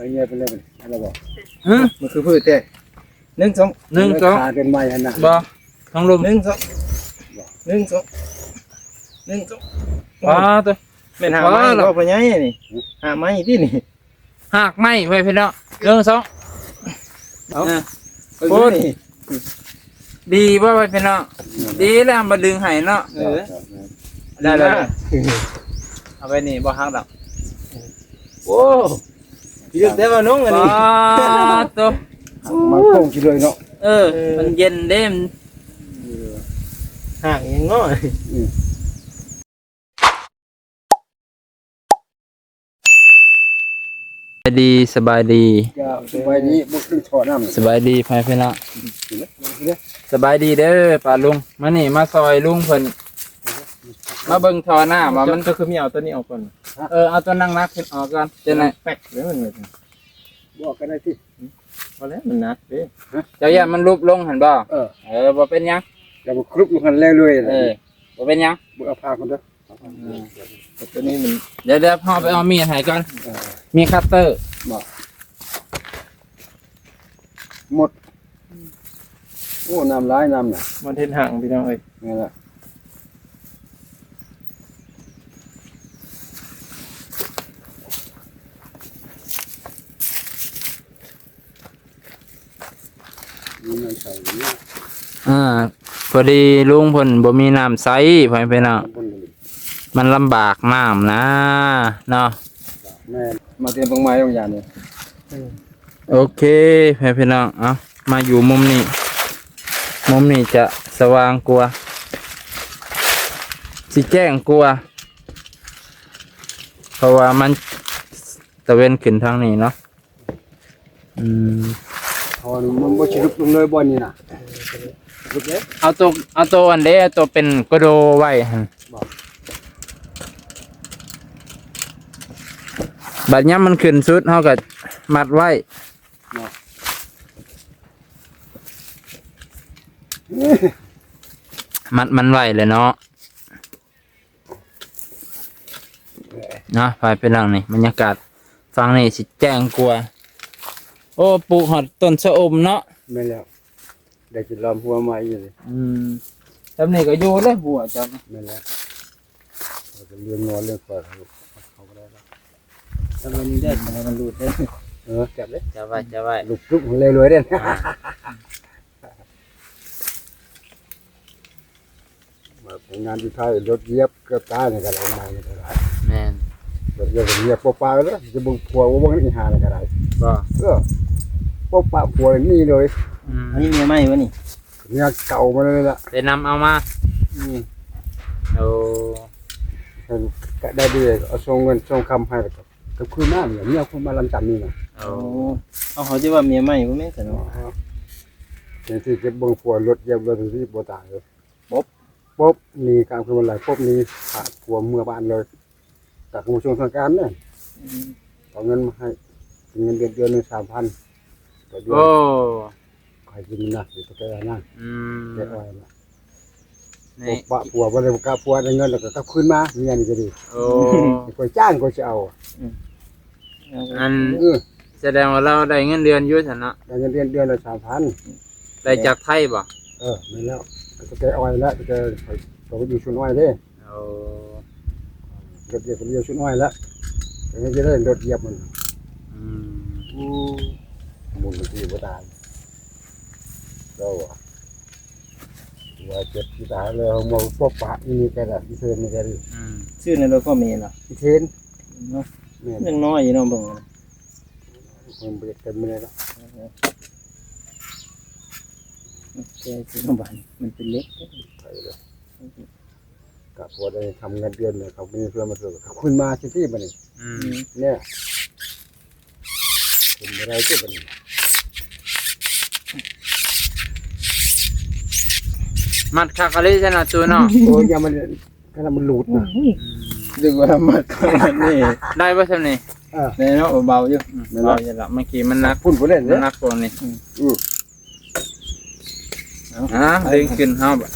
ເອົາເຫຍື່ອໄປເລີຍ ເອົາແລ້ວບໍ່? ຮະ? ມັນຄືພືດແທ້. ໜຶ່ງ ສອງ ໜຶ່ງ ສອງ ຂາເປັນໄມ້ຫັ້ນນະ. ບໍ່ ທາງລົມ. ໜຶ່ງ ສອງ ໜຶ່ງ ສອງ ໜຶ່ງ ສອງ. ປາດໂທ້ ແມ່ນຮາກໄມ້ບໍ່ພໍ່ໃຫຍ່ນີ້? ຮາກໄມ້ຕິນີ້. ຮາກໄມ້ໄວ້ພີ່ນ້ອງ. ໜຶ່ງ ສອງ. ເອົາ ເອີ ໂອ້ຍ ດີບໍ່ໄວ້ພີ່ນ້ອງ? ອືມ ດີແລ້ວມາດຶງໃຫ້ເນາະ. ເອີ ໄດ້ແລ້ວ ເອົາໄວ້ນີ້ບໍ່ຫັກດອກ. ໂອ້ ເລືອກແຕ່ວ່ານ້ອງອັນນີ້ ປາດໂທ້ ມັນໂຄ້ງຊິເລີຍເນາະ. ເອີ ມັນເຢັນເດ້ ມັນ ເອີ ຮາກຫຍັງເນາະ. ອືມ ສະບາຍດີ ສະບາຍດີ. ເຈົ້າ ສະບາຍດີ. ບໍ່ຂຶ້ນທໍ່ນ້ຳ. ສະບາຍດີ ພໍ່ແມ່ພີ່ນ້ອງ. ສະບາຍດີເດີປ້າລຸງ. ມານີ້ມາຊ່ອຍລຸງເພິ່ນ ມາເບິ່ງທໍ່ນ້ຳວ່າມັນ ເຈົ້າຄືມີເອົາຕົວນີ້ອອກກ່ອນ? ຮະ? ເອີ ເອົາຕົວໜັກໆຂຶ້ນອອກກ່ອນ. ຈັ່ງໃດ? ແປັກເດ້ມັນ. ບໍ່ກໍໄດ້ຕິ. ພໍແລ້ວ ມັນໜັກເດ້. ຮະ? ເຈົ້າຢ້ານມັນຫຼຸບລົງຫັ້ນບໍ່? ເອີ ເອີ ບໍ່ເປັນຫຍັງ. ແລ້ວມັນຄຣຸບລົງຫັ້ນແລ້ວເລີຍ. ເອີ ບໍ່ເປັນຫຍັງ. ເບິ່ງເອົາຜ້າກ່ອນເດີ. ອືມ ຕົວນີ້ມັນ ດຽວ ດຽວເຮົາໄປເອົາມີດໃຫ້ກ່ອນ. ເອີ ມີຄັດເຕີ. ບໍ່ ໝົດ. ໂອ້ ນ້ຳຫຼາຍ ນ້ຳນະ ມັນເຮັດຮັງພີ່ນ້ອງເອີຍ. ແມ່ນລະ. ມີນ້ຳໃຊ້ຢູ່. ອ່າ ພໍດີລຸງເພິ່ນບໍ່ມີນ້ຳໃຊ້ ພໍ່ແມ່ພີ່ນ້ອງ. ມັນລຳບາກນ້ຳນະເນາະ. ແມ່ນ ມາເຕຍມາເບິ່ງໄມ້ບາງຢ່າງນີ້. ໂອເຄ ພໍ່ແມ່ພີ່ນ້ອງ ເອົາ ມາຢູ່ມຸມນີ້ ມຸມນີ້ຈະສະຫວ່າງກວ່າ ຊິແຈ້ງກວ່າ ເພາະວ່າມັນຕາເວັນຂຶ້ນທາງນີ້ເນາະ. ອືມ ເພາະວ່າມັນບໍ່ຊິຫຼຸບລົງເລີຍບ່ອນນີ້ນະ. ເອີ ເອົາໂຕ ເອົາໂຕອັນເດ້ ເອົາໂຕເປັນກະໂດໄວ້ຫັ້ນ. ບັດຍາມມັນຂຶ້ນສຸດ ເຮົາກໍມັດໄວ້. ມັດມັນໄວ້ແຫຼະເນາະ. ເນາະ ພາໄປຫຼັງນີ້ ບັນຍາກາດຝັ່ງນີ້ຊິແຈ້ງກວ່າ. ໂອ້ ປູກຮອດຕົ້ນຊະອົມເນາະ. ແມ່ນແລ້ວ ໄດ້ກິນລ້ອມຫົວໃໝ່ຢູ່ນີ້. ອືມ ຊ່ຳນີ້ກໍຢູ່ແລ້ວຫົວເຈົ້າ. ແມ່ນແລ້ວ ເຮົາກໍເລື່ອງງອເລື່ອງຄວາຍ ເຮົາກໍໄດ້ແລ້ວ. ທຳໄມນີ້ໄດ້ ທຳໄມມັນຫຼຸດເດ້? ເອີ ຈັບເດ້ ຈັບໄວ້ ຈັບໄວ້ ຫຼຸດຈຸກເລີຍໆເດ້. ອ່າ ມາເຮັດງານຢູ່ໄທ ລົດຢຽບເກືອບຕາຍນີ້ກໍໄດ້ ມານີ້ກໍໄດ້. ແມ່ນ ລົດຢຽບ ຢຽບປົກປະເລີຍ ຈະເບິ່ງຜົວບໍ່ເບິ່ງອີ່ຫ່ານີ້ກໍໄດ້. ບໍ່ ເອີ ປົກປະຜົວນີ້ເລີຍ. ອືມ ອັນນີ້ເມຍໃໝ່ບໍ່ນີ້? ເມຍເກົ່າມາເລີຍລະ ໄດ້ນຳເອົາມາ. ອືມ ໂອ້ ກໍໄດ້ດີ ເອົາສົ່ງເງິນສົ່ງຄຳໃຫ້ ແລ້ວກໍກັບຄືນມາ ເມຍຄົນມາລັງຈັນນີ້ນະ. ໂອ້ ເອົາ ເຂົາຊິວ່າເມຍໃໝ່ບໍ່ແມ່ນຊັ້ນເນາະ. ອໍ ເປັນທີ່ເກັບເບິ່ງຜົວ ລົດຢຽບລົດທີ່ບໍ່ຕາຍເລີຍ. ປົບ ປົບ ໜີການຄືມັນໄຫຼ ປົບ ໜີພາຜົວເມືອບ້ານເລີຍ. ຈາກກະຊວງທາງການເດ້. ອືມ ເອົາເງິນມາໃຫ້ ເປັນເງິນເດືອນ ເດືອນໜຶ່ງສາມພັນຕໍ່ເດືອນ. ໂອ້ ໃຫ້ກິນນະ ຢູ່ແຕ່ນະ. ອືມ ແຕ່ອ້ອຍນະ ນີ້ ປົກປະຜົວ ບໍ່ໄດ້ປົກປະຜົວ ໄດ້ເງິນແລ້ວກໍກັບຄືນມາ ເມຍນີ້ກໍດີ. ໂອ້ ຂ້ອຍຈ້າງ ຂ້ອຍຊິເອົາ. ອືມ ອັນ ເອີ ສະແດງວ່າລາວໄດ້ເງິນເດືອນຢູ່ຊັ້ນເນາະ. ໄດ້ເງິນເດືອນ ເດືອນລະສາມພັນ. ໄດ້ຈາກໄທບໍ່? ເອີ ແມ່ນແລ້ວ ກໍແຕ່ອ້ອຍແຫຼະ ແຕ່ຂ້ອຍ ຂ້ອຍຢູ່ສວນອ້ອຍເດ້. ໂອ້ ລົດຢຽບ ກໍຢູ່ສວນອ້ອຍແຫຼະ ກໍຍັງຈະໄດ້ລົດຢຽບມັນ. ອືມ ໂອ້ ໝູນມັນຊິບໍ່ຕາຍ ເຈົ້າວ່າ ວ່າເຈັບຊິຕາຍແລ້ວ ມາປົກປະອີ່ນີ້ກໍໄດ້ ອີ່ເທນນີ້ກໍໄດ້. ອືມ ຊື່ນັ້ນໂດຍພໍ່ແມ່ນະ ອີ່ເທນເນາະ. ແມ່ນ ຍັງນ້ອຍຢູ່ເນາະ ເບິ່ງ ມັນບໍ່ເຕັມເລີຍລະ. ເອີ ແກ່ຊິລະບາດນີ້ ມັນເປັນເຫຼັກ ໄປເລີຍ. ກະພໍໄດ້ທຳເງິນເດືອນ ເຂົາມີເພື່ອມາຊ່ວຍ ເຂົາຄືນມາຊິຕິບັດນີ້. ອືມ ແນ່ ເປັນບໍ່ໄດ້ຕິບັດນີ້. ມັດຄັກອີ່ຫຼີຊັ້ນນະ ຕູເນາະ. ໂອ້ຍ ຢ່າມັນ ຂະໜາດມັນຫຼຸດນະ. ອືມ ດຶງວ່າມັດຂະໜາດນີ້ ໄດ້ບໍ່ຊ່ຳນີ້? ເອີ ໄດ້ເນາະ ເບົາຢູ່. ອືມ ເບົາຢູ່ລະ ເມື່ອກີ້ມັນໜັກ ພຸ້ນ ພຸ້ນເດ້ ມັນໜັກກວ່ານີ້. ອືມ ອືມ ອ່າ ດຶງຂຶ້ນເຮົາບາດ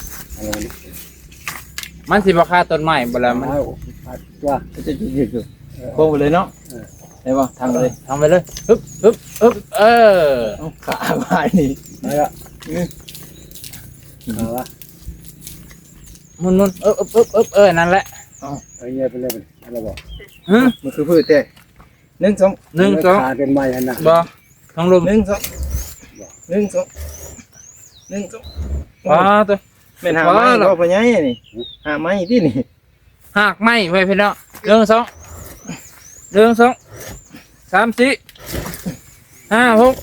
ມັນຊິບໍ່ຄາຕົ້ນໄມ້ບໍ່ລະ? ມັນ ຕົວະ ໂຄ້ງໄປເລີຍເນາະ. ເອີ ໄດ້ບໍ່? ທາງເລີຍ ທາງໄປເລີຍ. ຮຶບ ຮຶບ ຮຶບ ເອີ ເອົາ ຂາວາຍນີ້ ໄດ້ລະ ອືມ ຂາວະ ໝຸນໆ ເອີ ເອີ ເອີ ເອີ ນັ້ນແຫຼະ. ເອົາ ເອົາເຫຍໄປເລີຍ ໄດ້ລະບໍ່? ຮະ ມັນຄືພືດແທ້. ໜຶ່ງ ສອງ ໜຶ່ງ ສອງ ຂາເປັນໄມ້ຫັ້ນນະ ບໍ່ ທາງລົມ ໜຶ່ງ ສອງ ໜຶ່ງ ສອງ ໜຶ່ງ ສອງ. ປາດໂທ້ ແມ່ນຮາກໄມ້ບໍ່ພໍ່ໃຫຍ່ນີ້? ຮາກໄມ້ຕິນີ້ ຮາກໄມ້ໄວ້ພີ່ນ້ອງ. ໜຶ່ງ ສອງ ໜຶ່ງ ສອງ ສາມ ສີ່ ຫ້າ ຫົກ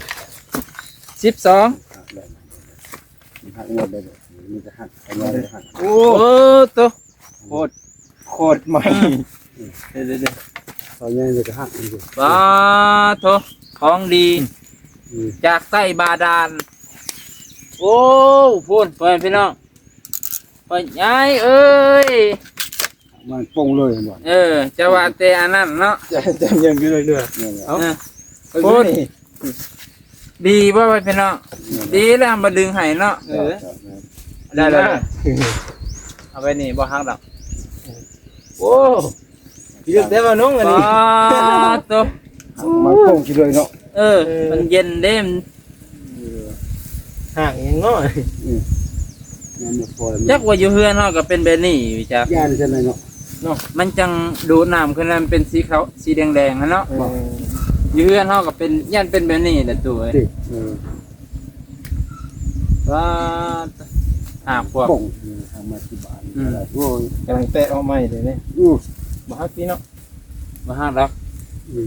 ສິບສອງ. ມັນຫັກໝົດເລີຍ ມີແຕ່ຫັກ ເອົາມາແຕ່ຫັກ. ໂອ້ ໂອ້ໂຕ ໂຄດ ໂຄດໃໝ່ ອືມ ເດີໆໆ ເອົາໃຫຍ່ເລີຍກໍຫັກ. ປາດໂທ້ ຂອງດີ ອືມ ຈາກໃຕ້ບາດານ. ໂອ້ ພຸ້ນ ພໍ່ແມ່ພີ່ນ້ອງ ພໍ່ໃຫຍ່ເອີຍ ມັນປົງເລີຍ ເຫັນບໍ່? ເອີ ຈະວ່າແຕ່ອັນນັ້ນເນາະ ຈະ ຈະຍັງຢູ່ເລື້ອຍໆ ແມ່ນແຫຼະ. ເອົາ ເອີ ໂອ້ຍ ນີ້ ດີບໍ່ໄປພີ່ນ້ອງ? ແມ່ນແຫຼະ ດີແລ້ວມາດຶງໃຫ້ເນາະ. ເອີ ໄດ້ແລ້ວ ເອົາໄວ້ນີ້ບໍ່ຫັກດອກ. ໂອ້ ເລືອກແຕ່ວ່ານ້ອງອັນນີ້ ປາດໂທ້ ມັນປົງຂີ້ເລີຍເນາະ. ເອີ ເອີ ມັນເຢັນເດ້ ມັນ ເອີ ຫາກຫຍັງເນາະ. ອືມ ແມ່ນບໍ່ພໍແລ້ວ ຈັກວ່າຢູ່ເຮືອນເຮົາກໍເປັນແບບນີ້ຢູ່ຈັກ ຢ້ານຈັ່ງໃດເນາະ ເນາະ ມັນຈັ່ງດູດນ້ຳຂຶ້ນ ແລ້ວມັນເປັນສີຂາວ ສີແດງໆຫັ້ນເນາະ. ເອີ ຢູ່ເຮືອນເຮົາກໍເປັນ ຢ້ານເປັນແບບນີ້ແຫຼະຕູ້ເອີຍ. ເອີ ປາດ ຫາກພວກ ປົງ ເອີ ທາງມາທີ່ບ້ານ ອືມ ໂອ້ຍ ກຳລັງແຕະອອກໃໝ່ເດ້ນີ້. ອື ບໍ່ຫັກຕິເນາະ ບໍ່ຫັກດອກ. ອື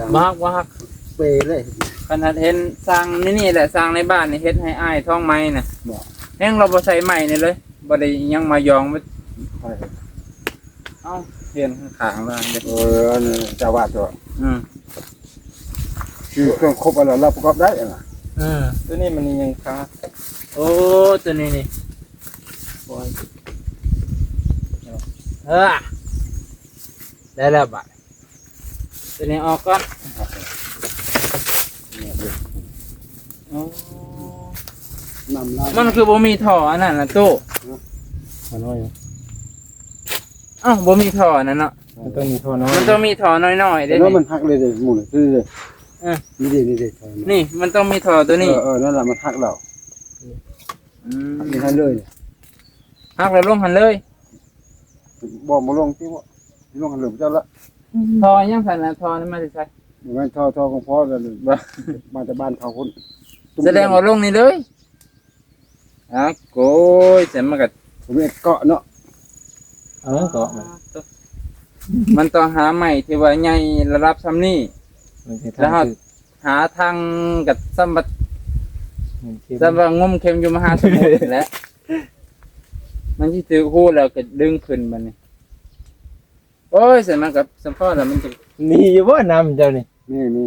ມ ບໍ່ຫັກ ບໍ່ຫັກ ເປເລີຍ. ຄັນຫັດເຫັນສ້າງໃນນີ້ແຫຼະ ສ້າງໃນບ້ານນີ້ ເຮັດໃຫ້ອ້າຍທອງໄມ້ນະ ບໍ່ ແຮງລາວບໍ່ໃສ່ໄມ້ນີ້ເລີຍ ບໍ່ໄດ້ຫຍັງມາຢອງ ເອີ ເອົາ ເຫັນຂ້າງໆລາວເດ້. ເອີ ອັນນີ້ເຈົ້າວ່າຕົວະ ອືມ ຄືເຄື່ອງຄົບອັນລະ ລະປະກອບໄດ້ຫັ້ນນະ. ເອີ ຕົວນີ້ມັນຍັງຄາ ໂອ້ ຕົວນີ້ນີ້ ໂອ້ຍ ເອີ ໄດ້ແລ້ວບາດ ຕົວນີ້ອອກກ່ອນ. ໂອ້ ນ້ຳລາຍ ມັນຄືບໍ່ມີທໍ່ອັນນັ້ນນະຕູ້? ຮະ? ທໍ່ນ້ອຍ ເອົ້າ ບໍ່ມີທໍ່ອັນນັ້ນເນາະ. ມັນຕ້ອງມີທໍ່ນ້ອຍ ມັນຕ້ອງມີທໍ່ນ້ອຍໆເດ້. ແຕ່ວ່າມັນຫັກເລີຍເດ້ ໝູ່ນີ້ ເອີ ນີ້ເດ້ ນີ້ເດ້ ທໍ່ນີ້ ນີ້ມັນຕ້ອງມີທໍ່ຕົວນີ້. ເອີ ເອີ ນັ້ນລະ ມັນຫັກແລ້ວ. ອືມ ຫັກຢູ່ຫັ້ນເລີຍ ຫັກແລ້ວລົງຫັ້ນເລີຍ. ບໍ່ ບໍ່ລົງຕິ ບໍ່ລົງຫັ້ນເລີຍ ເຈົ້າລະ. ທໍ່ຫຍັງຊັ້ນນະ? ທໍ່ນີ້ມາແຕ່ໃສ? ບໍ່ແມ່ນທໍ່ ທໍ່ຂອງພໍ່ລະ ມາແຕ່ບ້ານເຂົາພຸ້ນ. ສະແດງວ່າລົງນີ້ເລີຍ. ອາ ໂກຍ ຊັ້ນມັນກະ ບໍ່ແມ່ນເກາະເນາະ. ເອີ ເກາະມັນ ມັນຕ້ອງຫາໄມ້ທີ່ວ່າໃຫຍ່ລະດັບຊ່ຳນີ້ ແລ້ວເຮົາຫາທາງກັບສຳບັດ ສຳວ່າງຸມເຂັມຢູ່ມະຫາສະໝຸດແຫຼະ. ມັນຊິຖືກຮູແລ້ວກໍດຶງຂຶ້ນບັດນີ້. ໂອ້ຍ ຊັ້ນມັນກໍສຳພໍແລ້ວ ມັນຈະ ມີຢູ່ບໍ່ນ້ຳເຈົ້ານີ້? ມີ ມີ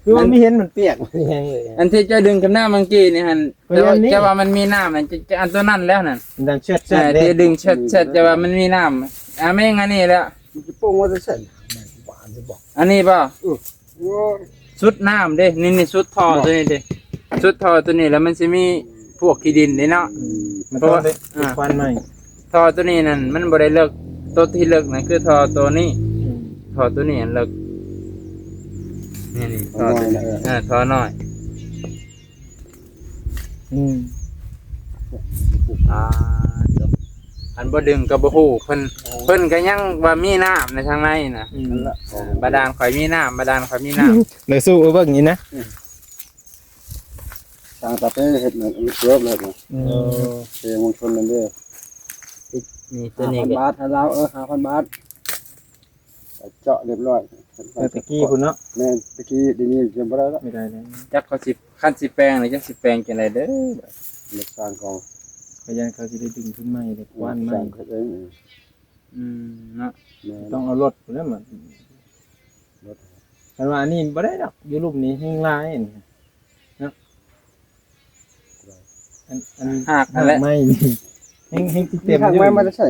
ຄືວ່າມີເຫັນມັນປຽກແຮງເລີຍ. ອັນທີ່ເຈົ້າດຶງຂຶ້ນມາເມື່ອກີ້ນີ້ຫັ້ນ ແຕ່ວ່າ ແຕ່ວ່າມັນມີນ້ຳນັ້ນ ຈະ ຈະ ອັນຕົວນັ້ນແລ້ວນັ້ນ ດັງແຊດໆ ເອີ ເດ້ ທີ່ດຶງແຊດໆ ແຕ່ວ່າມັນມີນ້ຳ. ອາ ແມ່ງອັນນີ້ແຫຼະ ມັນຈະໂປ່ງວ່າຈັ່ງຊັ້ນ ອັນນີ້ບໍ່? ເອີ ສຸດນ້ຳເດ້ ນີ້ ນີ້ສຸດທໍ່ຕົວນີ້ເດ້ ສຸດທໍ່ຕົວນີ້ແລ້ວມັນຊິມີພວກຂີ້ດິນເດ້ເນາະ. ອືມ ມັນຕ້ອງໄດ້ ເພາະວ່າ ຄວັນໃໝ່ ທໍ່ຕົວນີ້ນັ້ນມັນບໍ່ໄດ້ເລິກ ຕົວທີ່ເລິກນັ້ນຄືທໍ່ຕົວນີ້. ອືມ ທໍ່ຕົວນີ້ອັນເລິກ ນີ້ ນີ້ ທໍ່ ທໍ່ນ້ອຍ ເອີ ທໍ່ນ້ອຍ. ອືມ ອ່າ ຄັນບໍ່ດຶງກໍບໍ່ຮູ້ ເພິ່ນ ເພິ່ນກໍຍັງວ່າມີນ້ຳໃນທາງໃນນະ. ອືມ ເອີ ບາດານຂ້ອຍມີນ້ຳ ບາດານຂ້ອຍມີນ້ຳ ແລ້ວສູ້ເບິ່ງນີ້ນະ. ອືມ ຊ່າງຕາເປ້ເຮັດເລີຍ ເລີຍນະ. ອືມ ເອີ ເຊວງຊົນນັ້ນເດີ ນີ້ຕົວນີ້ ຫ້າພັນບາດ ໃຫ້ລາວ ເອີ ຫ້າພັນບາດ. ເຈາະຮຽບຮ້ອຍ ແຕ່ຕະກີ້ພຸ້ນເນາະ. ແມ່ນ ຕະກີ້ ດຽວນີ້ຍັງບໍ່ໄດ້ລະ ບໍ່ໄດ້ແລ້ວ. ຈັກເຂົາຊິ ຄັນຊິແປງນີ້ ຈັກຊິແປງຈັ່ງໃດເດີ. ເຮັດສ້າງເຂົາ ກໍຢ້ານເຂົາຊິໄດ້ດຶງຂຶ້ນໃໝ່ ໄດ້ຄວ້ານໃໝ່ ສ້າງເຂົາເອງ. ອືມ ເນາະ ແມ່ນ ຕ້ອງເອົາລົດພຸ້ນແຫຼະ ມາ ລົດ. ຄັນວ່າອັນນີ້ບໍ່ໄດ້ດອກ ຢູ່ລຸ່ມນີ້ແຮງຫຼາຍອັນນີ້. ເນາະ ອັນ ອັນຮາກຫັ້ນແຫຼະ ຮາກໄມ້ນີ້ ແຮງ ແຮງຊິເຕັມ. ຮາກໄມ້ມາແຕ່ໃສ?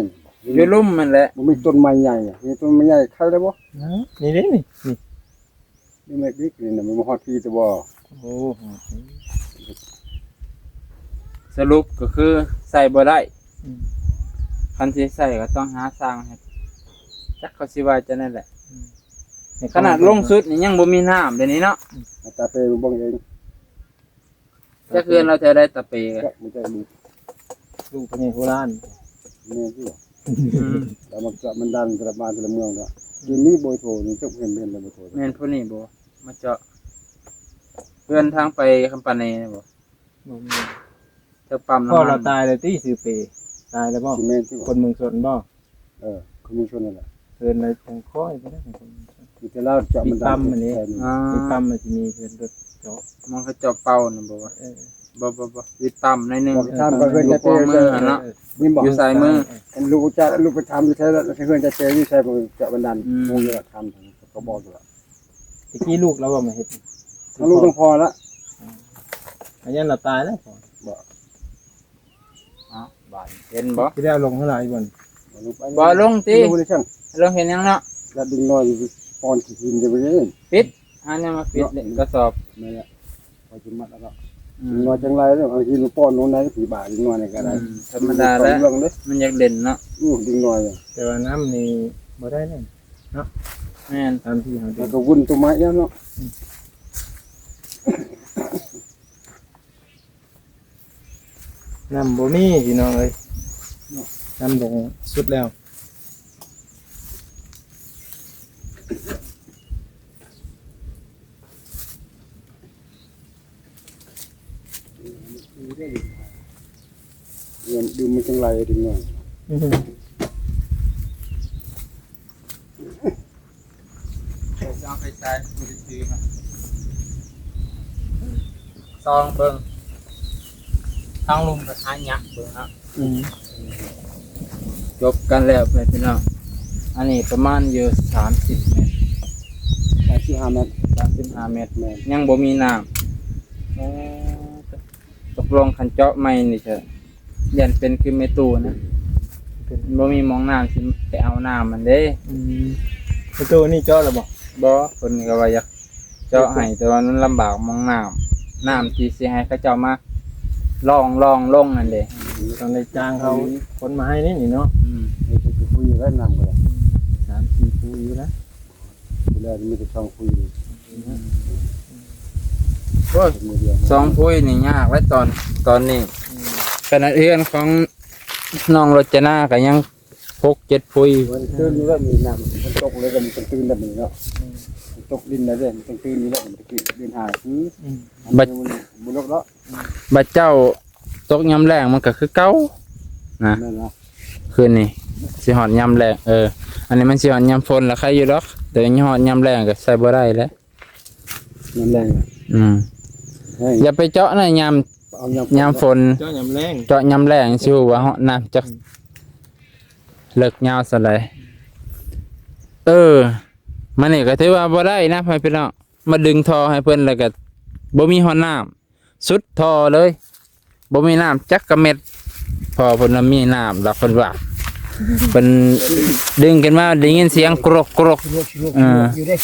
ຢູ່ລຸ່ມຫັ້ນແຫຼະ ບໍ່ມີຕົ້ນໄມ້ໃຫຍ່. ມີຕົ້ນໄມ້ໃຫຍ່ໄຄໄດ້ບໍ່? ນີ້ເດ້ ນີ້ ນີ້ ນີ້ໄມ້ດິກນີ້ນະ ມັນບໍ່ຮອດພີແຕ່ບໍ່? ໂອ້ ສະຫຼຸບກໍຄືໃສ່ບໍ່ໄດ້. ອືມ ຄັນຊິໃສ່ກໍຕ້ອງຫາຊ່າງເຮັດ ຈັກເຂົາຊິວ່າຈັ່ງໃດແຫຼະ. ອືມ ຂະໜາດລົງສຸດນີ້ຍັງບໍ່ມີນ້ຳເດນີ້ເນາະ. ອືມ ຕາເປເບິ່ງເອງ. ຈັກເຮືອນລາວແຖວໃດຕາເປກະ? ຈັກ ມັນຈັກລູກ ລູກພະໃຫຍ່ໂຄລານ. ແມ່ນຢູ່. ອືມ ແລ້ວມັນກະ ມັນດັງແຕ່ລະບ້ານແຕ່ລະເມືອງເນາະ. ອືມ ທີ່ມີເບີໂທນີ້ ຈັກເຫັນ ເຫັນແລ້ວເບີໂທ. ແມ່ນຜູ້ນີ້ບໍ່ ມາເຈາະເຮືອນທາງໄປຄຳປາເນບໍ່? ບໍ່ມີ. ແຖວປ້ຳນ້ຳມັນ. ພໍ່ລາວຕາຍແລ້ວຕິ? ຊື່ເປ ຕາຍແລ້ວບໍ່? ຊິແມ່ນຕິ? ຄົນເມືອງຊົນບໍ່? ເອີ ຄົນເມືອງຊົນນັ້ນແຫຼະ. ເຮືອນໃນຂອງຂ້ອຍກໍໄດ້ ມີແຕ່ລາວເຈາະມັນດັງ. ມີປ້ຳອັນນີ້ ອ່າ ມີປ້ຳມັນຊິມີເຮືອນລົດເຈາະ. ມັນເຂົາເຈາະເປົ່ານັ້ນບໍ່ວະ? ເອີ ບໍ່ ບໍ່ ບໍ່ ວິດປ້ຳໜ້ອຍໜຶ່ງ. ບໍ່ ທາງເມືອງເນາະ ເອີ ຢູ່ຂວາມືຫັ້ນເນາະ. ເອີ ເອີ ມີບໍ່? ຢູ່ຊ້າຍມື. ເອີ ເອີ ເອີ ລູກຈະ ລູກໄປຖາມຢູ່ໃສລະ ເຮືອນຈະເຈຢູ່ໃສ ເຂົາເຈາະມັນດັງ. ອືມ ຮູ້ຢູ່ລະ ຖາມເຂົາບອກຢູ່ລະ. ແຕ່ກີ້ລູກລາວບໍ່ມາເຮັດ? ທັງລູກທັງພໍ່ລະ. ອັນນັ້ນລະຕາຍແລ້ວ. ບໍ່ ເອົ້າ ບາດເຫັນບໍ່? ຊິໄດ້ເອົາລົງເທົ່າໃດບໍ່? ບໍ່ລົງຕິ. ລົງເຮັດຫຍັງເນາະ? ລະເດັກນ້ອຍປ້ອນຂີ້ຫີນຢູ່ບໍ່ໄດ້. ປິດ ຫາແນວມາປິດເດ້ ກະສອບ. ແມ່ນແຫຼະ ຂ້ອຍຊິມັດເອົາດອກ. ອືມ ເດັກນ້ອຍຈັ່ງໄລເດ້ ເອົາຫີນມາປ້ອນລົງໃນ ຜີບາດເດັກນ້ອຍນີ້ກະໄດ້. ອືມ ທຳມະດາແຫຼະ ເລື່ອງເດ້ ມັນຢາກຫຼິ້ນເນາະ. ອື ເດັກນ້ອຍ ແຕ່ວ່ານ້ຳນີ້ບໍ່ໄດ້ແລ້ວເນາະ. ແມ່ນ ຕາມທີ່ເຮົາ ແລ້ວກະວຸ້ນໂຕໄມ້ແລ້ວເນາະ. ອືມ ນ້ຳບໍ່ມີພີ່ນ້ອງເອີຍ ນ້ຳລົງສຸດແລ້ວ. ເງິນດື່ມມັນຈັ່ງໄຫຼເດັກນ້ອຍ. ອືຮຶ ຈອງໄຟສາຍ ສ່ອງເບິ່ງ ທາງລຸ່ມກໍຫາຍາກເບິ່ງເນາະ. ອືມ ຈົບກັນແລ້ວພີ່ນ້ອງ. ອັນນີ້ປະມານຢູ່ສາມສິບແມັດ ສາມສິບຫ້າແມັດ ສາມສິບຫ້າແມັດ. ແມ່ນ ຍັງບໍ່ມີນ້ຳ. ເອີ ຕົກລົງຄັນເຈາະໃໝ່ນີ້ຈະ ຢ້ານເປັນຄືແມ່ຕູ້ນະ ເປັນ ບໍ່ມີໝ່ອງນ້ຳຊິໄປເອົານ້ຳມັນເດ້. ອືມ ແມ່ຕູ້ນີ້ເຈາະແລ້ວບໍ່? ບໍ່ ເພິ່ນກໍວ່າຢາກເຈາະໃຫ້ ແຕ່ວ່າມັນລຳບາກໝ່ອງນ້ຳ ນ້ຳທີ່ຊິໃຫ້ເຂົາເຈົ້າມາລ່ອງໆລົງນັ້ນເດ້. ຕ້ອງໄດ້ຈ້າງເຂົາ ອືມ ຂົນມາໃຫ້ນີ້ເນາະ. ອືມ ນີ້ຄືຄຸຍແລ້ວ ນ້ຳກໍໄດ້ ອືມ ສາມສີ່ຄູຢູ່ນະ. ຜູ້ແລກມີແຕ່ຊ່ອງຄຸຍ. ໂອ້ຍ ຊ່ອງຄຸຍນີ້ຍາກແລ້ວຕອນ ຕອນນີ້. ຂະໜາດເຮືອນຂອງນ້ອງລົດຈະນາກໍຍັງຫົກເຈັດຄຸຍ. ມັນຕື່ນຢູ່ແລ້ວນີ້ ນ້ຳມັນຕົກເລີຍ ມັນຕື່ນແລ້ວນີ້ເນາະ. ມັນຕົກດິນແລ້ວເດ້ ມັນຕື່ນຢູ່ແລ້ວ ມັນຕະກີ້ດິນຫາຄື. ອືມ ບັດ ມັນບໍ່ເລິກເນາະ. ບັດເຈົ້າຕົກຍາມແລ້ງມັນກໍຄືເກົ່ານະ. ແມ່ນລະ ຄືນນີ້ຊິຮອດຍາມແລ້ງ. ເອີ ອັນນີ້ມັນຊິຮອດຍາມຝົນລະໄຄຢູ່ດອກ ແຕ່ຮອດຍາມແລ້ງກໍໃຊ້ບໍ່ໄດ້ແລ້ວ ຍາມແລ້ງ. ອືມ ເອີຍ ຢ່າໄປເຈາະນະ ຍາມ ເອົາຍາມ ຍາມຝົນ ເຈາະຍາມແລ້ງ ເຈາະຍາມແລ້ງຊິຮູ້ວ່າຮອດນ້ຳຈັກ ອືມ ເລິກຍາວສ່ຳໃດ. ເອີ ມານີ້ກໍຖືວ່າບໍ່ໄດ້ນະ ພໍ່ແມ່ພີ່ນ້ອງ ມາດຶງທໍ່ໃຫ້ເພິ່ນ ແລ້ວກໍບໍ່ມີຮອດນ້ຳ ສຸດທໍ່ເລີຍ ບໍ່ມີນ້ຳຈັກກະເມັດ. ພໍ່ເພິ່ນວ່າມີນ້ຳດອກ ເພິ່ນວ່າ ເພິ່ນດຶງຂຶ້ນມາໄດ້ຍິນສຽງກຣົກໆ. ເອີ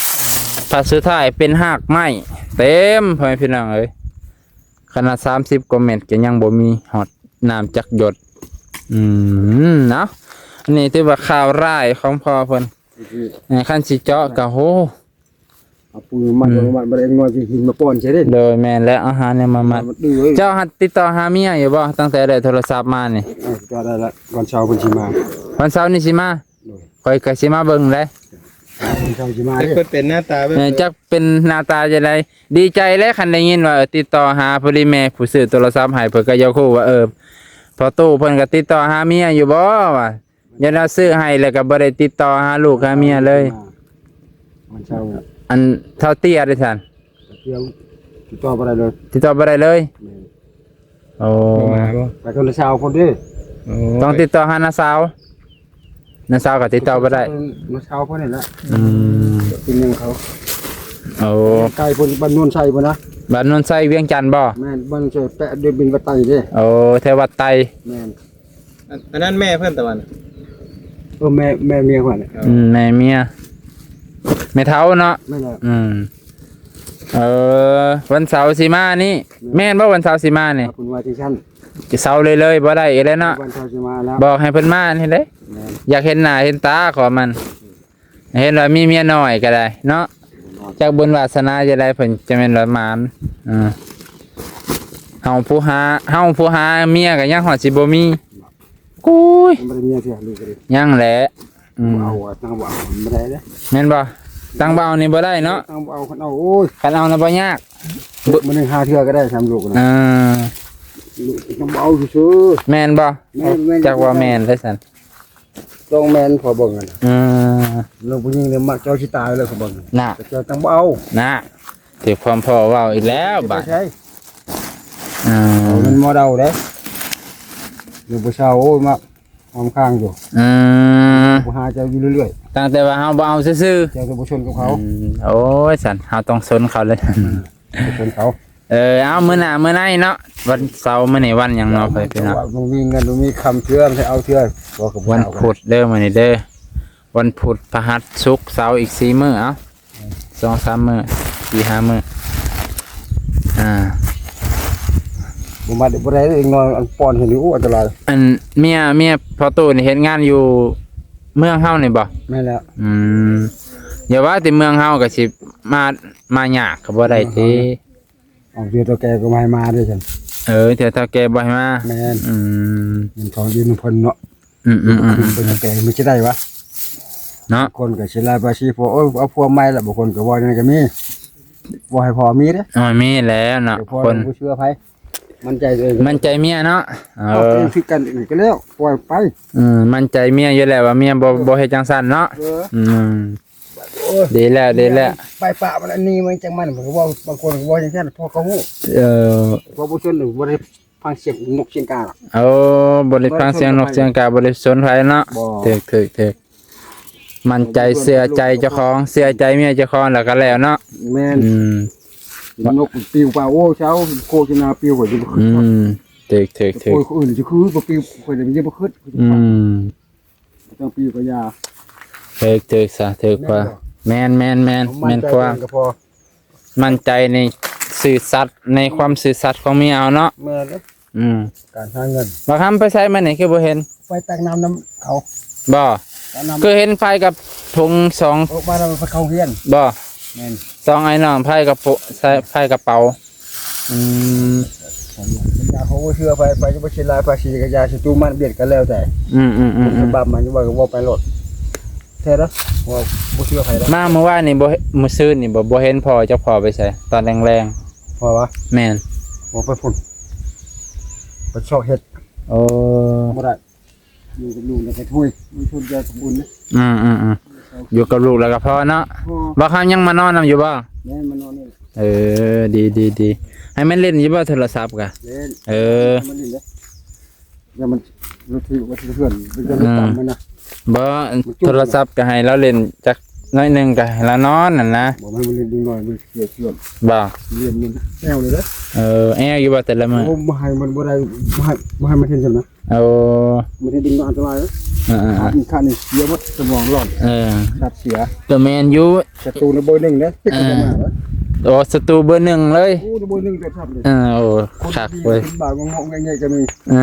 ພັດສຸດທ້າຍເປັນຮາກໄມ້ເຕັມ ພໍ່ແມ່ພີ່ນ້ອງເອີຍ. ຂະໜາດສາມສິບກວ່າແມັດກໍຍັງບໍ່ມີຮອດນ້ຳຈັກຢົດ. ອືມ ເນາະ ອັນນີ້ຖືວ່າຂ່າວຮ້າຍຂອງພໍ່ເພິ່ນ. ເອີ ຄັນຊິເຈາະກໍ ໂຫ ເອົາປູນມາມັດ ອືມ ມັດ ມັດ ມັດ ເດັກນ້ອຍຊິຫີນມາປ້ອນໃສ່ເດ້. ໂດຍ ແມ່ນແລ້ວ ເອົາຫາແນວມາມັດ. ມັດດື້ເອີຍ. ເຈົ້າຫັດຕິດຕໍ່ຫາເມຍຢູ່ບໍ່ ຕັ້ງແຕ່ໄດ້ໂທລະສັບມານີ້? ເອີ ຕິດຕໍ່ໄດ້ລະ ວັນເສົາເພິ່ນຊິມາ. ວັນເສົານີ້ຊິມາ? ໂດຍ ຂ້ອຍກໍຊິມາເບິ່ງເດ້. ວັນເສົາຊິມາເດ້. ຈັກເພິ່ນເປັນໜ້າຕາແບບໃດ ເອີ ຈັກເປັນໜ້າຕາຈັ່ງໃດ. ດີໃຈແຫຼະ ຄັນໄດ້ຍິນວ່າ ເອີ ຕິດຕໍ່ຫາ ພໍດີແມ່ຜູ້ຊື້ໂທລະສັບໃຫ້ ເພິ່ນກໍຢາກຮູ້ວ່າ ເອີ ພໍ່ຕູ້ເພິ່ນກໍຕິດຕໍ່ຫາເມຍຢູ່ບໍ່ວ່າ. ຢ້ານວ່າຊື້ໃຫ້ແລ້ວກໍບໍ່ໄດ້ຕິດຕໍ່ຫາລູກຫາເມຍເລີຍ. ວັນເສົາ ອັນເຖົ້າເຕ້ຍເດ້ຊັ້ນ? ເຕັ້ຍ ຕິດຕໍ່ບໍ່ໄດ້ເລີຍ. ຕິດຕໍ່ບໍ່ໄດ້ເລີຍ? ແມ່ນ. ໂອ້ ບໍ່ມາບໍ່? ໄປກັບນ້າສາວພຸ້ນເດ້. ໂອ້ ຕ້ອງຕິດຕໍ່ຫານ້າສາວ. ນ້າສາວກໍຕິດຕໍ່ບໍ່ໄດ້. ນ້າສາວເພິ່ນນີ້ແຫຼະ. ອືມ ເປັນຫຍັງເຂົາ. ໂອ້ ໄກພຸ້ນ ບ້ານໂນນໄຊພຸ້ນນະ. ບ້ານໂນນໄຊ ວຽງຈັນບໍ່? ແມ່ນ ບ້ານໂນນໄຊ ແປະເດີນບິນວັດໄຕເດ້. ໂອ້ ແຖວວັດໄຕ. ແມ່ນ. ອັນ ອັນນັ້ນແມ່ເພິ່ນຕະວັນ. ເອີ ແມ່ ແມ່ເມຍຂ້ອຍນະ. ເອີ ອືມ ແມ່ເມຍ ແມ່ເຖົ້າເນາະ. ແມ່ນແລ້ວ. ອືມ ເອີ ວັນເສົາຊິມານີ້. ແມ່ນ. ແມ່ນບໍ່ ວັນເສົາຊິມານີ້? ເພິ່ນວ່າຈັ່ງຊັ້ນ. ຊິເຊົາເລີຍໆ ບໍ່ໄດ້ອີກແລ້ວເນາະ. ວັນເສົາຊິມາແລ້ວ ບອກໃຫ້ເພິ່ນມານີ້ເດ້. ແມ່ນ. ຢາກເຫັນໜ້າເຫັນຕາຂອງມັນ. ເຫັນວ່າມີເມຍນ້ອຍກໍໄດ້ເນາະ ຈັກບຸນວາສະໜາຈະໄດ້ ເພິ່ນຈະແມ່ນວ່າໝານ. ເອີ ເຮົາຜູ້ຫາ ເຮົາຜູ້ຫາເມຍກໍຍັງຮອດຊິບໍ່ມີ. ກຸ້ຍ ຍັງບໍ່ໄດ້ເມຍເທື່ອ ລູກກໍດີ ຍັງແຫຼະ. ອືມ ເອົາ ຕັ້ງບໍ່ເອົາບໍ່ໄດ້ເດ້ ແມ່ນບໍ່? ຕັ້ງບໍ່ເອົານີ້ບໍ່ໄດ້ເນາະ ຕັ້ງບໍ່ເອົາ ຄັນເອົາ ໂອ້ຍ ຄັນເອົານະບໍ່ຍາກ ມື້ໜຶ່ງຫ້າເທື່ອກໍໄດ້ ສາມລູກນະ. ເອີ ຕັ້ງບໍ່ເອົາຊື່ໆ ແມ່ນບໍ່? ແມ່ນໆ ຈັກວ່າແມ່ນໄດ້ຊັ້ນ ຕ້ອງແມ່ນ ພໍເບິ່ງຫັ້ນນະ. ເອີ ລູກຜູ້ຍິງນີ້ມັກເຈົ້າຊິຕາຍເລີຍ ຂໍເບິ່ງນະ ເຈົ້າຕັ້ງບໍ່ເອົານະ. ຖືກຄວາມພໍ່ເວົ້າອີກແລ້ວບາດ ເອີ ມັນບໍ່ເດົາເດ້ ຢູ່ຜູ້ສາວ ໂອ້ຍ ມາຫອມຂ້າງຢູ່. ເອີ ຜູ້ຫາເຈົ້າຢູ່ເລື້ອຍໆ ຕັ້ງແຕ່ວ່າເຮົາບໍ່ເອົາຊື່ໆ ເຈົ້າຈະບໍ່ຊົນກັບເຂົາ. ອືມ ໂອ້ຍ ຊັ້ນເຮົາຕ້ອງຊົນເຂົາເລີຍ ອືມ ຊົນເຂົາ. ເອີ ເອົາ ມື້ໜ້າມື້ໃນເນາະ ວັນເສົາ ມື້ນີ້ວັນຫຍັງເນາະ ພໍ່ແມ່ພີ່ນ້ອງ? ບໍ່ມີເງິນ ບໍ່ມີຄຳເທື່ອ ໃຫ້ເອົາເທື່ອ ວັນພຸດເດີ ມື້ນີ້ເດີ ວັນພຸດ ພະຫັດ ສຸກ ເສົາ ອີກສີ່ມື້ ເອົາ ສອງສາມມື້ ສີ່ຫ້າມື້ ອ່າ ບໍ່ມາໄດ້ ບໍ່ໄດ້ເດັກນ້ອຍ ອັນປ້ອນເຫັນຢູ່ ອັນຕະລາຍ. ອັນເມຍ ເມຍພໍ່ຕູ້ນີ້ເຮັດງານຢູ່ເມືອງເຮົານີ້ບໍ່? ແມ່ນແລ້ວ. ອືມ ຢ່າວ່າແຕ່ເມືອງເຮົາ ກໍຊິມາ ມາຍາກກໍບໍ່ໄດ້ຕິ. ເອົາ ເທື່ອເຖົ້າແກ່ກໍບໍ່ໃຫ້ມາເດ້ຊັ້ນ. ເອີ ເທື່ອເຖົ້າແກ່ບໍ່ໃຫ້ມາ. ແມ່ນ. ອືມ ມັນຕ້ອງຢູ່ນຳເພິ່ນເນາະ. ອືມໆໆໆ ເປັນເຖົ້າແກ່ມັນຊິໄດ້ວະເນາະ. ຄົນກໍຊິລາຍພາສີ ເອົາ ເອົາຜົວໃໝ່ລະ ບາງຄົນກໍເວົ້າແນວນັ້ນກໍມີ ບໍ່ໃຫ້ພໍ່ມີເດ້. ເອີ ມີແລ້ວເນາະ ແຕ່ພໍ່ ຄົນບໍ່ເຊື່ອໃຜ ໝັ້ນໃຈຕົວເອງ ໝັ້ນໃຈເມຍເນາະ. ເອີ ເອົາ ເປັນຄືກັນກໍແລ້ວ ປ່ອຍໄປ. ອືມ ໝັ້ນໃຈເມຍຢູ່ແລ້ວວ່າເມຍບໍ່ ບໍ່ເຮັດຈັ່ງຊັ້ນເນາະ. ເອີ ອືມ ໂອ້ຍ ດີແລ້ວ ດີແລ້ວ ໄປປະມັນ ອັນນີ້ມັນຈັ່ງມັນ ເພິ່ນກໍເວົ້າ ບາງຄົນກໍເວົ້າຈັ່ງຊັ້ນ ເພາະເຂົາຮູ້. ເອີ ເພາະບໍ່ຊົນ ບໍ່ໄດ້ຟັງສຽງນົກສຽງກາ. ໂອ້ ບໍ່ໄດ້ຟັງສຽງນົກສຽງກາ ບໍ່ໄດ້ສົນໃຜເນາະ. ບໍ່ ຖືກໆໆ ໝັ້ນໃຈເຊື່ອໃຈເຈົ້າຂອງ ເຊື່ອໃຈເມຍເຈົ້າຂອງ ແລ້ວກໍແລ້ວເນາະ. ແມ່ນ. ອືມ ນົກມັນປິວໄປ ໂອ້ ເຈົ້າ ໂຄສະນາປິວ ຂ້ອຍຊິບໍ່ຂຶ້ນ. ອືມ ຖືກໆໆ ໂອ້ຍ ຄົນອື່ນຊິຄືບໍ່ປິວ ຂ້ອຍຍັງບໍ່ຂຶ້ນ. ອືມ ເຈົ້າປີກໍຢ່າ. ຖືກ ຖືກຊະ ຖືກກວ່າ. ແມ່ນບໍ່? ແມ່ນ ແມ່ນ ແມ່ນ ແມ່ນຄວາມ ໝັ້ນໃຈໃນຊື່ສັດ ໃນຄວາມຊື່ສັດຂອງເມຍເຮົາເນາະ. ແມ່ນເດ້. ອືມ ການຫາເງິນ. ບັກຄຳໄປໃສມື້ນີ້ຄືບໍ່ເຫັນ? ໄປຕັກນ້ຳນຳເຂົາ. ບໍ່? ຕັກນ້ຳ. ຄືເຫັນໄຟກັບຖົງສອງ ອອກມາແລ້ວໄປເຂົ້າໂຮງຮຽນ. ບໍ່? ແມ່ນ. ສອງອ້າຍນ້ອງ ໄຟກັບໂປ ໃສ່ ໄຟກະເປົາ. ອືມ ຢ່າ ເຂົາບໍ່ເຊື່ອໃຜ ໃຜຈະບໍ່ເສຍລາຍພາສີກໍຢ່າ ສິຕູ້ມາບຽດກໍແລ້ວແຕ່. ອືມໆໆໆ ຄົນສະບັບມັນວ່າກໍເວົ້າໄປໂລດ ແທ້ເດີ ເວົ້າບໍ່ເຊື່ອໃຜດອກ. ມາມື້ວານນີ້ບໍ່ ມື້ຊືນນີ້ບໍ່ ບໍ່ເຫັນພໍ່ຈັກພໍ່ໄປໃສຕອນແລງໆ. ພໍ່ວະ? ແມ່ນ. ບໍ່ ໄປພຸ້ນ ໄປຊອກເຫັດ. ໂອ້ ບໍ່ໄດ້. ຢູ່ກັບລູກແລ້ວກໍໂທຍ ບໍ່ສົນໃຈກັບບຸນນະ. ອືມໆໆ ຢູ່ກັບລູກແລ້ວກໍພໍເນາະ. ບໍ່ ເຂົາຍັງມານອນນຳຢູ່ບໍ່? ແມ່ນ ມານອນນີ້. ເອີ ດີໆໆ ໃຫ້ມັນຫຼິ້ນຢູ່ບໍ່ໂທລະສັບກະ? ເລ່ນ. ເອີ ມັນຫຼິ້ນເດ້ ຢ່າມັນ ລົດຖືກວ່າເພື່ອນ ມັນຈະໄດ້ຕາມມັນນະ. ບໍ່ ໂທລະສັບກໍໃຫ້ລາວຫຼິ້ນຈັກໜ້ອຍໜຶ່ງ ກໍໃຫ້ລາວນອນຫັ້ນນະ. ບໍ່ ມັນບໍ່ຫຼິ້ນເດັກນ້ອຍ ມັນເສຍເຊື່ອງ. ບໍ່ ເລ່ນມັນແອວເລີຍເດ້. ເອີ ແອວຢູ່ບໍ່ແຕ່ລະມື້? ໂອ້ ບໍ່ໃຫ້ມັນບໍ່ໄດ້ ບໍ່ໃຫ້ ບໍ່ໃຫ້ມັນເຫັນຊັ້ນນະ. ໂອ້ ມັນເຮັດດິນອັນຕະລາຍເດ້. ເອີໆໆ ຂາດ ຂາດນີ້ເສຍໝົດ ສະໝອງຫຼອດ. ເອີ ຂາດເສຍ ກໍແມ່ນຢູ່ ສັດຕູເບີໜຶ່ງເດ້. ເອີ ໂອ້ ສັດຕູເບີໜຶ່ງເລີຍ. ໂອ້ ເບີໜຶ່ງແຕ່ສັດເລີຍ. ເອີ ໂອ້ ຄັກເວີຍ ຄົນດີ ຄົນບາບເງາະແງະກໍມີ. ເອີ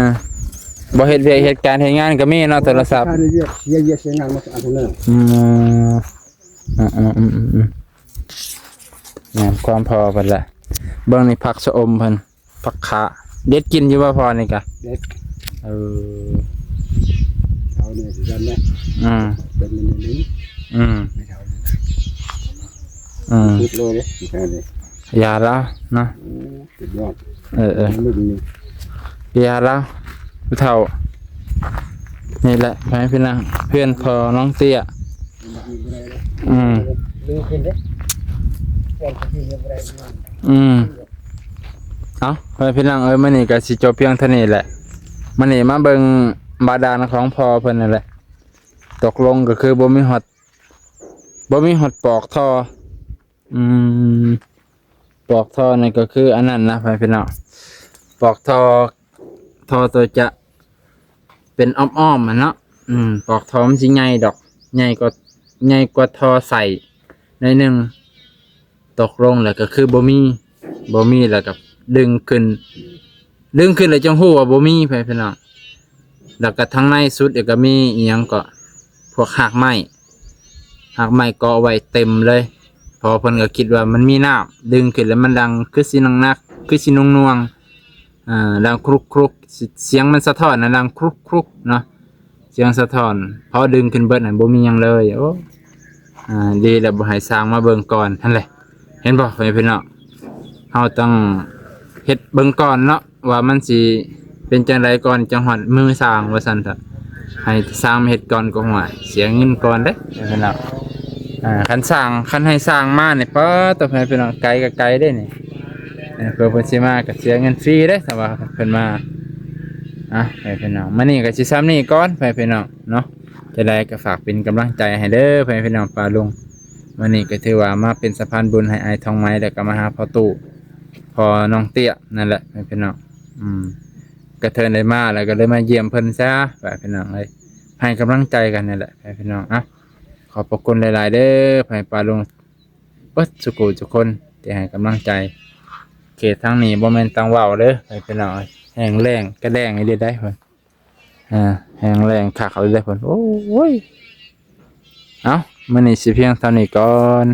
ບໍ່ເຮັດວຽກເຮັດການເຮັດງານກໍມີເນາະ ໂທລະສັບ. ຂາດວຽກ ເສຍວຽກເສຍງານໝົດອັນນັ້ນ. ອືມ ອືມໆໆໆ ແມ່ນຄວາມພໍເພິ່ນລະ. ເບິ່ງນີ້ ຜັກຊະອົມເພິ່ນ ຜັກຂາ ເດັດກິນຢູ່ບໍ່ພໍ່ນີ້ກະ? ເດັດ. ເອີ ເອົານີ້ຄືກັນນະ. ອືມ ເປັນມື້ນີ້. ອືມ ອືມ ສຸດເລີຍເດ້ ນີ້. ຢ່າລະເນາະ. ອືມ ສຸດຍອດ. ເອີໆ ມື້ນີ້ ຢ່າລະ ຜູ້ເຖົ້າ. ນີ້ແຫຼະ ໃຫ້ພີ່ນາງ ເພື່ອນພໍ່ນ້ອງເຕ້ຍ. ອືມ ລືມຂຶ້ນເດ້ ກ່ອນຊິຂຶ້ນຍັງບໍ່ໄດ້. ອືມ ເອົ້າ ພໍ່ແມ່ພີ່ນ້ອງເອີຍ ມື້ນີ້ກໍຊິຈົບພຽງເທົ່ານີ້ແຫຼະ. ມື້ນີ້ມາເບິ່ງບາດານຂອງພໍ່ເພິ່ນນັ້ນແຫຼະ. ຕົກລົງກໍຄືບໍ່ມີຮອດ ບໍ່ມີຮອດປອກທໍ່. ອືມ ປອກທໍ່ນີ້ກໍຄືອັນນັ້ນນະ ພໍ່ແມ່ພີ່ນ້ອງ. ປອກທໍ່ ທໍ່ໂຕຈະ ເປັນອ້ອມໆ ຫັ້ນເນາະ. ອືມ ປອກທໍ່ມັນຊິໃຫຍ່ດອກ ໃຫຍ່ກວ່າ ໃຫຍ່ກວ່າທໍ່ໃສ່ໜ້ອຍໜຶ່ງ. ຕົກລົງແລ້ວກໍຄືບໍ່ມີ ບໍ່ມີ ແລ້ວກໍດຶງຂຶ້ນ ດຶງຂຶ້ນແລ້ວຈັ່ງຮູ້ວ່າບໍ່ມີ ພໍ່ແມ່ພີ່ນ້ອງ. ແລ້ວກໍທາງໃນສຸດກໍມີອີ່ຫຍັງເກາະ ພວກຮາກໄມ້ ຮາກໄມ້ເກາະໄວ້ເຕັມເລີຍ ເພາະເພິ່ນກໍຄິດວ່າມັນມີນ້ຳ ດຶງຂຶ້ນແລ້ວມັນດັງຄືຊິໜັກໆ ຄືຊິໜ່ວງໆ ອ່າ ດັງຄລຸກໆ ສ- ສຽງມັນສະທ້ອນນະ ດັງຄລຸກໆເນາະ ສຽງສະທ້ອນ ພໍດຶງຂຶ້ນເບິດນັ້ນບໍ່ມີຫຍັງເລີຍ. ໂອ້ ອ່າ ດີແລ້ວບໍ່ໃຫ້ຊ່າງມາເບິ່ງກ່ອນຫັ້ນແຫຼະ. ເຫັນບໍ່ ພໍ່ແມ່ພີ່ນ້ອງ ເຮົາຕ້ອງເຮັດເບິ່ງກ່ອນເນາະ ວ່າມັນຊິເປັນຈັ່ງໃດກ່ອນ ຈັ່ງຮອດມືຊ່າງວ່າຊັ້ນເຖາະ. ໃຫ້ຊ່າງມາເຮັດກ່ອນກໍ ຫ້ວຍ ເສຍເງິນກ່ອນເດ້ ພໍ່ແມ່ພີ່ນ້ອງ. ອ່າ ຄັນຊ່າງ ຄັນໃຫ້ຊ່າງມານີ້ ປາດໂທ້ ພໍ່ແມ່ພີ່ນ້ອງ ໄກກໍໄກເດ້ນີ້. ເອີ ເພື່ອເພິ່ນຊິມາກໍເສຍເງິນຟຣີເດ້ ຖ້າວ່າເພິ່ນມາ. ອ່ະ ພໍ່ແມ່ພີ່ນ້ອງ ມື້ນີ້ກໍຊິຊ່ຳນີ້ກ່ອນ ພໍ່ແມ່ພີ່ນ້ອງເນາະ. ຈັ່ງໃດກໍຝາກເປັນກຳລັງໃຈໃຫ້ເດີ ພໍ່ແມ່ພີ່ນ້ອງ ປ້າລຸງ. ມື້ນີ້ກໍຖືວ່າມາເປັນສະພານບຸນໃຫ້ອ້າຍທອງໄມ ແລ້ວກໍມາຫາພໍ່ຕູ້ ພໍ່ນ້ອງເຕ້ຍນັ້ນແຫຼະ ພໍ່ແມ່ພີ່ນ້ອງ. ອືມ ກະເທີນໄດ້ມາແລ້ວກໍເລີຍມາຢ້ຽມເພິ່ນຊະ ພໍ່ແມ່ພີ່ນ້ອງເອີຍ. ໃຫ້ກຳລັງໃຈກັນນັ້ນແຫຼະ ພໍ່ແມ່ພີ່ນ້ອງ. ອ່ະ ຂອບພະຄຸນຫຼາຍໆເດີ ພໍ່ແມ່ປ້າລຸງ ເບິດສູ່ຜູ້ສູ່ຄົນທີ່ໃຫ້ກຳລັງໃຈ. ເຂດທາງນີ້ບໍ່ແມ່ນຕ່າງເວົ້າເດີ ພໍ່ແມ່ພີ່ນ້ອງເອີຍ. ແຫ້ງແລ້ງກະແລ້ງອີ່ຫຼີໄດ໋ເພິ່ນ. ອ່າ ແຫ້ງແລ້ງຄັກເລີຍເດ້ເພິ່ນ. ໂອ້ຍ ເອົ້າ ມື້ນີ້ຊິພຽງເທົ່ານີ້ກ່ອນ.